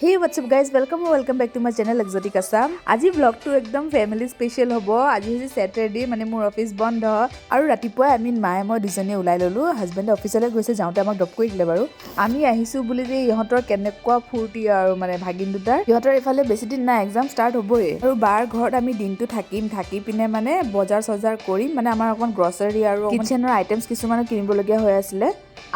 Hey, what's up guys? Welcome, welcome back to my channel Exotic Assam. আজি ব্লগটো একদম family special হ'ব। আজি হৈছে ছেটাৰডে, মানে মোৰ অফিচ বন্ধ আৰু ৰাতিপুৱাই আমি মায়ে মই দুজনীয়ে ওলাই ল'লোঁ। হাজবেণ্ডে অফিচলৈ গৈছে, যাওঁতে আমাক ড্ৰপ কৰি দিলে বাৰু। আমি আহিছোঁ বুলি যে ইহঁতৰ কেনেকুৱা ফূৰ্তি আৰু মানে ভাগিন দুটাৰ। সিহঁতৰ এইফালে বেছি দিন নাই, এক্সাম ষ্টাৰ্ট হ'বই আৰু বাৰ ঘৰত আমি দিনটো থাকিম। থাকি পিনে মানে বজাৰ চজাৰ কৰিম। মানে আমাৰ অকণমান গ্ৰচাৰী আৰু কিটচেনৰ আইটেমছ কিছুমানো কিনিবলগীয়া হৈ আছিলে।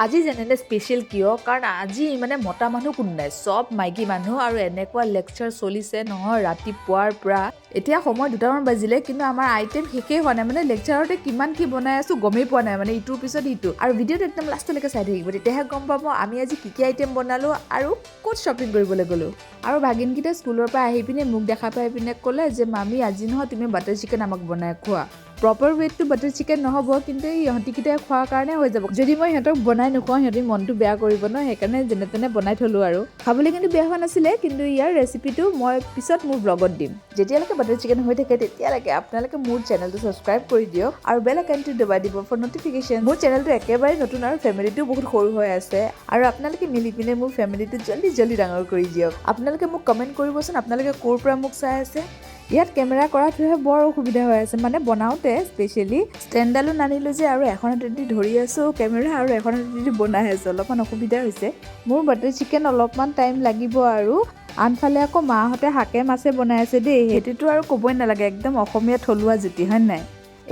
আজি যেনেনে স্পেচিয়েল কিয়? কাৰণ আজি মানে মতা মানুহ কোনো নাই, চব মাইকী মানুহ আৰু এনেকুৱা লেকচাৰ চলিছে নহয় ৰাতিপুৱাৰ পৰা। এতিয়া সময় 2টামান বাজিলে, কিন্তু আমাৰ আইটেম শেষেই হোৱা নাই। মানে লেকচাৰতে কিমান কি বনাই আছো গমেই পোৱা নাই, মানে ইটোৰ পিছত ইটো। আৰু ভিডিঅ'টো একদম লাষ্টলৈকে চাই থাকিব, তেতিয়াহে গম পাব আমি আজি কি কি আইটেম বনালোঁ আৰু ক'ত শ্বপিং কৰিবলৈ গ'লোঁ। আৰু ভাগিনকেইটা স্কুলৰ পৰা আহি পিনে মোক দেখা পাই পিনে ক'লে যে মামী, আজি নহয় তুমি বাটাৰ চিকেন আমাক বনাই খোৱা। প্ৰপাৰ ৱেতটো বাটাৰ চিকেন নহ'ব, কিন্তু এই ইহঁতিকেইটাই খোৱাৰ কাৰণে হৈ যাব। যদি মই সিহঁতক বনাই নোখোৱাওঁ, সিহঁতি মনটো বেয়া কৰিব ন। সেইকাৰণে যেনে তেনে বনাই থ'লোঁ আৰু খাবলৈ কিন্তু বেয়া হোৱা নাছিলে। কিন্তু ইয়াৰ ৰেচিপিটো মই পিছত মোৰ ব্লগত দিম। যেতিয়ালৈকে বাটাৰ চিকেন হৈ থাকে, তেতিয়ালৈকে আপোনালোকে মোৰ চেনেলটো ছাবস্ক্ৰাইব কৰি দিয়ক আৰু বেল আইকনটো দবাই দিব ফৰ নটিফিকেশ্যন। মোৰ চেনেলটো একেবাৰে নতুন আৰু ফেমিলিটো বহুত সৰু হৈ আছে আৰু আপোনালোকে মিলি পিনে মোৰ ফেমিলিটো জল্দি জল্দি ডাঙৰ কৰি দিয়ক। আপোনালোকে মোক কমেণ্ট কৰিবচোন, আপোনালোকে ক'ৰ পৰা মোক চাই আছে। ইয়াত কেমেৰা কৰাটোহে বৰ অসুবিধা হৈ আছে, মানে বনাওঁতে স্পেচিয়েলি। ষ্টেণ্ডডালো নানিলোঁ যে আৰু এখন হাতেদি ধৰি আছোঁ কেমেৰা আৰু এখন হাতেদি বনাই আছোঁ, অলপমান অসুবিধা হৈছে। মোৰ বাটাৰ চিকেন অলপমান টাইম লাগিব। আৰু আনফালে আকৌ মাহঁতে শাকে মাছে বনাই আছে দেই। সেইটোতো আৰু ক'বই নালাগে, একদম অসমীয়া থলুৱা জুতি, হয় নাই?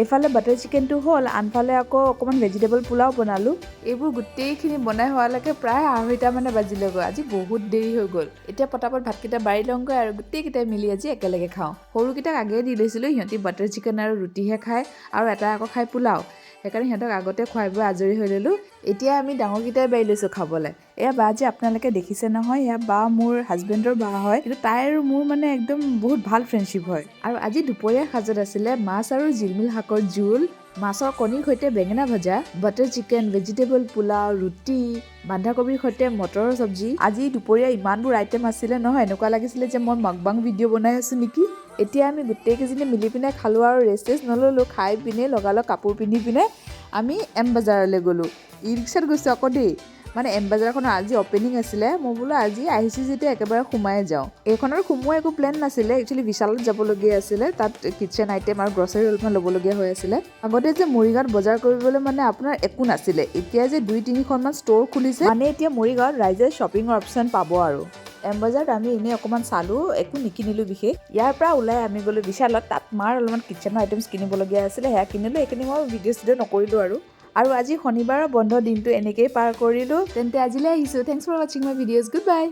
এইফালে বাটাৰ চিকেনটো হ'ল, আনফালে আকৌ অকণমান ভেজিটেবল পোলাও বনালোঁ। এইবোৰ গোটেইখিনি বনাই হোৱালৈকে প্ৰায় 2:30 মানে বাজিলেগৈ। আজি বহুত দেৰি হৈ গ'ল। এতিয়া পটাপট ভাতকেইটা বাঢ়ি লওঁগৈ আৰু গোটেইকেইটাই মিলি আজি একেলগে খাওঁ। সৰুকেইটাক আগেয়ে দি লৈছিলোঁ। সিহঁতি বাটাৰ চিকেন আৰু ৰুটিহে খায় আৰু এটা আকৌ খায় পোলাও। সেইকাৰণে সিহঁতক আগতে খুৱাই বোৱাই আজৰি হৈ ল'লোঁ। এতিয়া আমি ডাঙৰকেইটাই বাঢ়ি লৈছোঁ খাবলৈ। এয়া বা যে আপোনালোকে দেখিছে নহয়, এয়া বা মোৰ হাজবেণ্ডৰ বা হয়, কিন্তু তাই আৰু মোৰ মানে একদম বহুত ভাল ফ্ৰেণ্ডশ্বিপ হয়। আৰু আজি দুপৰীয়া সাজত আছিলে মাছ আৰু জিলমিল শাকৰ জোল, মাছৰ কণীৰ সৈতে বেঙেনা ভজা, বাটাৰ চিকেন, ভেজিটেবল পোলাও, ৰুটি, বন্ধাকবিৰ সৈতে মটৰৰ চব্জি। আজি দুপৰীয়া ইমানবোৰ আইটেম আছিলে নহয়, এনেকুৱা লাগিছিলে যে মই মকবাং ভিডিঅ' বনাই আছোঁ নেকি। এতিয়া আমি গোটেইকেইজনী মিলি পিনে খালোঁ আৰু ৰেষ্ট চেষ্ট নল'লোঁ। খাই পিনে লগালগ কাপোৰ পিন্ধি পিনে আমি এম বজাৰলৈ গ'লোঁ। ই ৰিক্সাত গৈছোঁ আকৌ দেই। মানে এম বজাৰখনৰ আজি অ'পেনিং আছিলে। মই বোলো আজি আহিছোঁ যেতিয়া একেবাৰে সোমাই যাওঁ। এইখনৰ সোমোৱা একো প্লেন নাছিলে। একচুৱেলি বিশালত যাবলগীয়া আছিলে, তাত কিটচেন আইটেম আৰু গ্ৰচাৰী অলপমান ল'বলগীয়া হৈ আছিলে। আগতে যে মৰিগাঁৱত বজাৰ কৰিবলৈ মানে আপোনাৰ একো নাছিলে, এতিয়া যে দুই তিনিখনমান ষ্ট'ৰ খুলিছে, মানে এতিয়া মৰিগাঁৱত ৰাইজে শ্বপিঙৰ অপশ্যন পাব। আৰু এম বজাৰত আমি এনেই অকণমান চালোঁ, একো নিকিনিলোঁ বিশেষ। ইয়াৰ পৰা ওলাই আমি গ'লোঁ বিশালত। তাত মাৰ অলপমান কিটচেনৰ আইটেমছ কিনিবলগীয়া আছিলে, সেয়া কিনিলোঁ। এইখিনি মই ভিডিঅ' চিডিঅ' নকৰিলোঁ আৰু। আৰু আজি শনিবাৰৰ বন্ধ দিনটো এনেকেই পাৰ কৰিলোঁ। তেন্তে আজিলৈ আহিছোঁ। Thanks for watching my videos. Good bye.